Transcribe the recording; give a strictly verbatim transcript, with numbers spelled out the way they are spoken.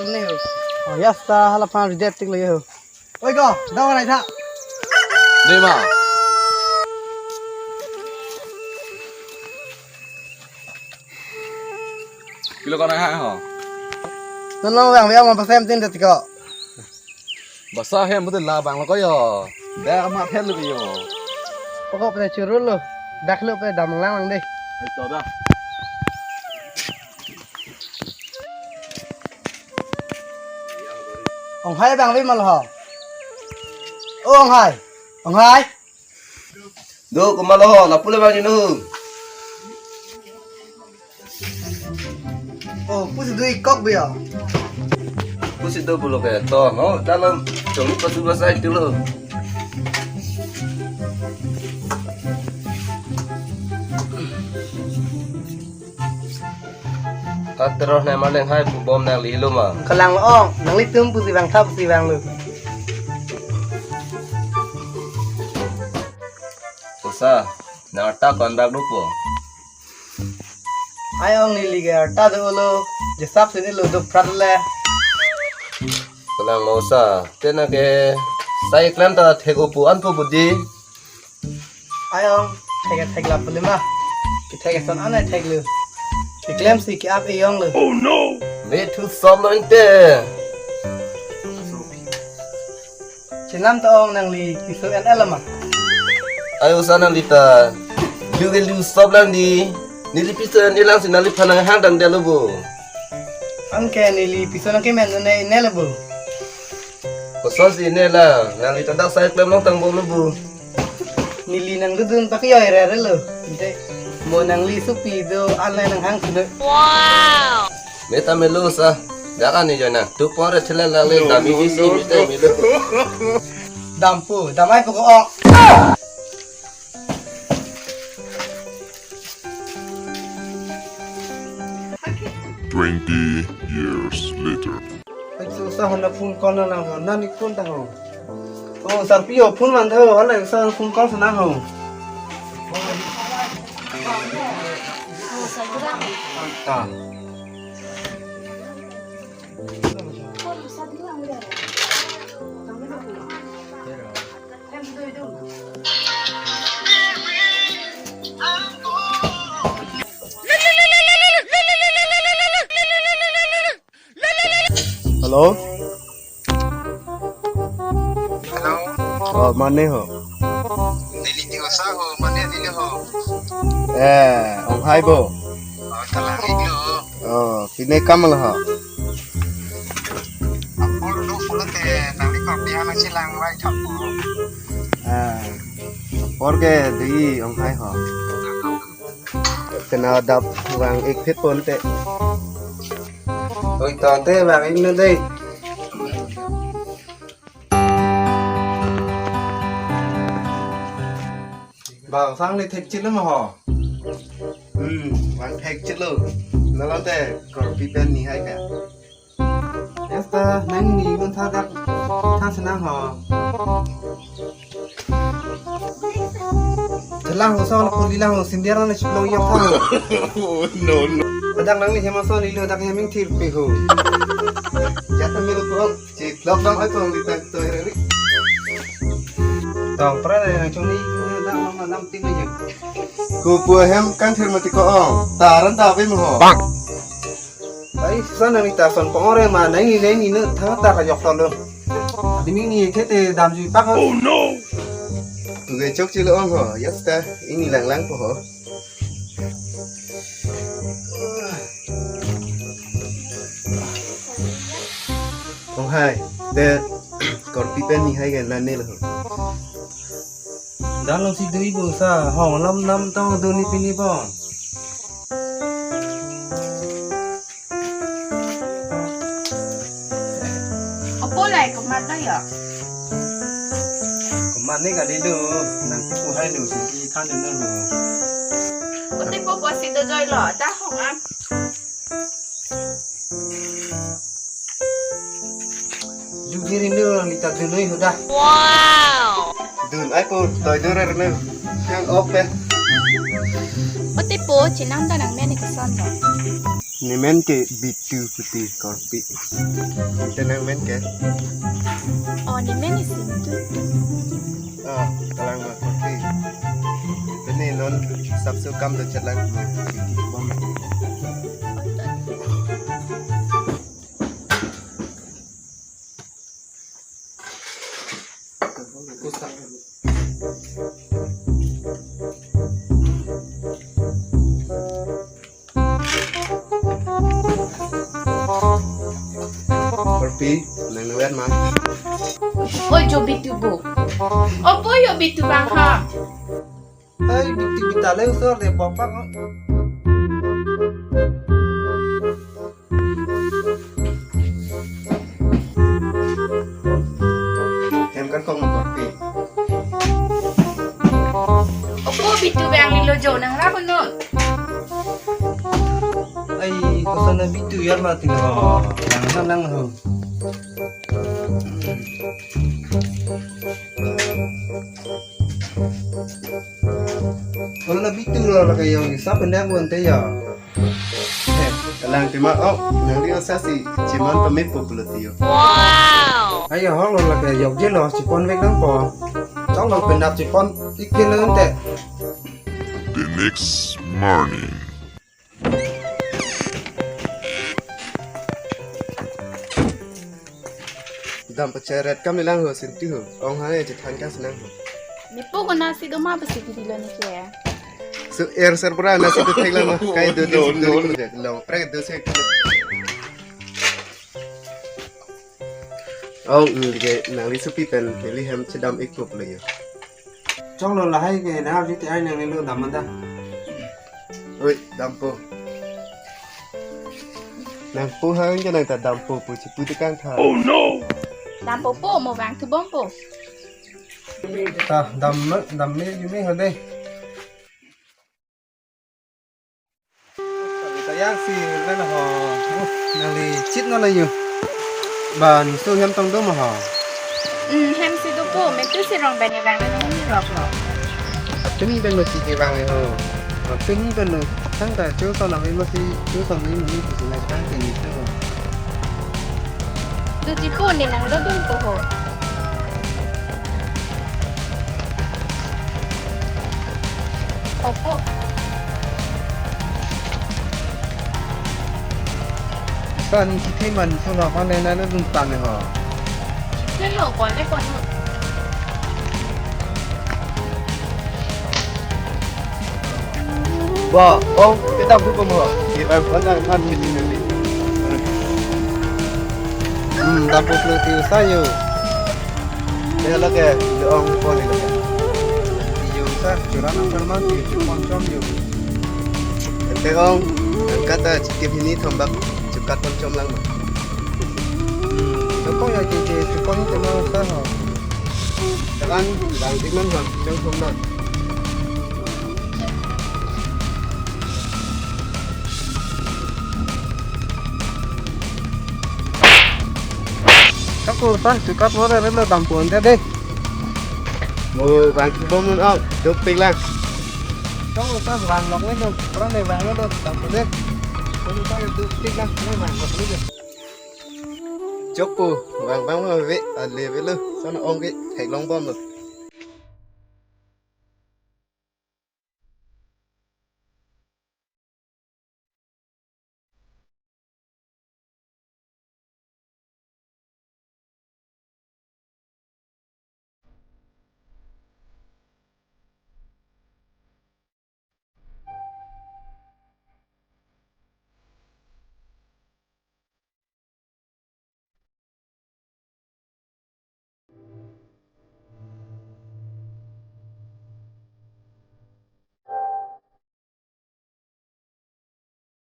Ne ho. Oh, ya sa hala pan redet tik le ho. Oi ko, daw nai tha. Dei ma. Pilo ko nai ha ho. Non non bang bang ma pasem tin det ko. Basa hem betul la bang lo ko yo. Dak ma phel lo yo. Pokok pen churul lo. Dak lo pe dam lang lang dei. Ito da. Ong hai bang ve mal ho. O Ong hai. Ong hai. Do, komat lo ho, lapu le bang jinu. Oh, pusi do ikok be ya. Pusi do pulo ke to, no, dalam jong pasu basa itu lo. Katerus ne maleng hai pu bom nangli lo ma. Kalang lo ong, nanglitum pusi bang thap si bang lo. Usa, nang arta kon bak dupo. Ai ong neli ke arta do lo, jesap sini lo do prat le. Kalang lo usa, tena ke sai klem ta thek upu an pu budi. Ai ong, thek thek lap le ma. Ki thek son anai thek le. Ki klem si ki ap e ong le. Oh no. Me thu som lo inte. Chenam ta ong nangli piso en el ma. Ai usa nangli ta. Lu ke lu stop lang di. Neli piso en el lang si nangli phan nang hang dang de lo bo. Anke neli piso nang kemen ne ne lo bo. Koson si ne la, nangli ta dak sai klem long tang bom lo bu. Neli nang dudun pak yo ere ere lo. Inte mo nangli supi do alai nang hang sudo. Wow. Me ta melo sa. Dak ani jona. Tu por thela la le dam i si me ta melo. Dampu, damai poko ok. Twenty years later. Ai, so sa hona phone call na ho, nani phone ta ho. Oh, sir, pio phone man tha ho, hala sa phone call sa na ho. Ah. Hello? Hello? Oh, mane ho? Neli Tiosa ho, mane neli ho. Eh, Ong Hai bo. Oh, talang iklo. Oh, pine kam lo ho? Apor do pulote, nangli korpi hana chelang vai thapo. Ah, apor ke dei Ong Hai ho. Kena dap vang ik phit pon te. Oi, ton te vang ik na dei. Bang sang ni thek chit lo ma ho. Hmm, vang thek chit lo. Nalom te korpi pen ni hai ka. Esta nang ni mun tha dak tha senang ho. Telang ho sa la puli lang ho sindiar na chiplong yok tha ho. Oh, no, no. Adak nangli hem ason ilo dak hem ingthir pe ho. Jat na melo ko chiplok dong ai tong di tak to heri. Tong pra na chung ni na dak ma nam ting na jeng. Ko pu hem kan thir mati ko ong. Taran ta pe mo ho. Bang. Ai, sa nang ni ta son pong ore ma, nang ni, nang ni ne, thang ta kajok ton lo. Adi mi ni, the te dam jui pak ho. Oh no! Tu ke chok chilo ong ho, ya sta, ini lang lang po ho. Ong Hai, te, korpi pen ni hai ke la ne lo ho. Dan long si dui bo sa, hong lam nam tong duni pini bon. Opo lai komat lo yo? Komat ne kali lo, nang kipu hai lo, si ki than lo lo. Putih popo si do joy lo, dah hong am. Jujur ini lo, nita dun noi huda. Wow. Dun ai po, toy dun re ne, yang open. Putih po, chinam ta nang meni kesan lo. Ne men ke Bitu puti korpi. Te nang men ke? Oh, ne men isi Bitu. Oh, kalang ma korpi. Pini non sapso kam do chetlang. Bom. Korpi, nang nuwer ma. Oi, jo Bitu bo. Opo jo Bitu bang ha. Ai, Bitu Bitu le usor de bapak. Hem kan kong korpi. Opo Bitu bang lilo jo nang ra kono. Ai, kosana Bitu yar mati lo. Nang nang nang ho. Olo na Bitu lo la kayo sa pendak bon te ya. Eh, kalang tema oh, nang dia sa si ciman pemit popular tiyo. Wow. Ayo hong lo la kayo je lo cipon vek nang po. Chong lo pendak cipon ikin lo te. The next morning. Dam pacheret kam lang ho sinti ho. Ong ha ne chethan ka sinang ho. Nepo kona si doma pasi kiri lo ne ke. So er ser pura na si tu thek lang ma. Kai do do do do. Long prek do se. Oh, nang ke nang li supi pen neli hem chedam ik pup lagi. Chong lo lahai ke na li te ai nang lo dam manda. Oi, dampo. Nang po hang ke nang ta dampo po chipu te kang tha. Oh no! Dampo po mo bang thu bom po. Ta dam dam me yu me hade. Sayang si na ho. Uh, nang li chit na la yu. Ban su hem tong do ma ho. Hmm, hem si do po, me tu si rong ben ni bang ni rok lo. Atumi ben lo si ke bang ni ho. Atumi ben lo. Sang ta chu son na me ma si chu son ni ni si na sang ke ni tu. Tu si po ni nang lo dun po ho. Opo. Sa ni si thema ni so na pa ne na lo dun tan ni ho. Ke lo ko le ko. Ba, oh, kita buka mo. Kita buka kan ini nanti. Hmm, dam po plo tiyo sa yo. Dia lagi, dia ong ko ni lagi. Tiyo sa, curang ang perman tiyo, cipon com yo. Ente ong, angkat ta chikip hini thombak, chukat pon com lang ma. Hmm, so ko ya ke chipon tema sa ho. Sekarang, bang tik man bang, com com na. Kako sa chukat mo re lo dam po ante de. Mo bang bom nun out, duk pik lang. Kako sa bang lok le duk, pran le bang lo dam po de. Kako sa duk pik lang, le bang lok le duk. Jok po, bang bang mo ve, ale ve lo, son ong ve, thek long bom lo.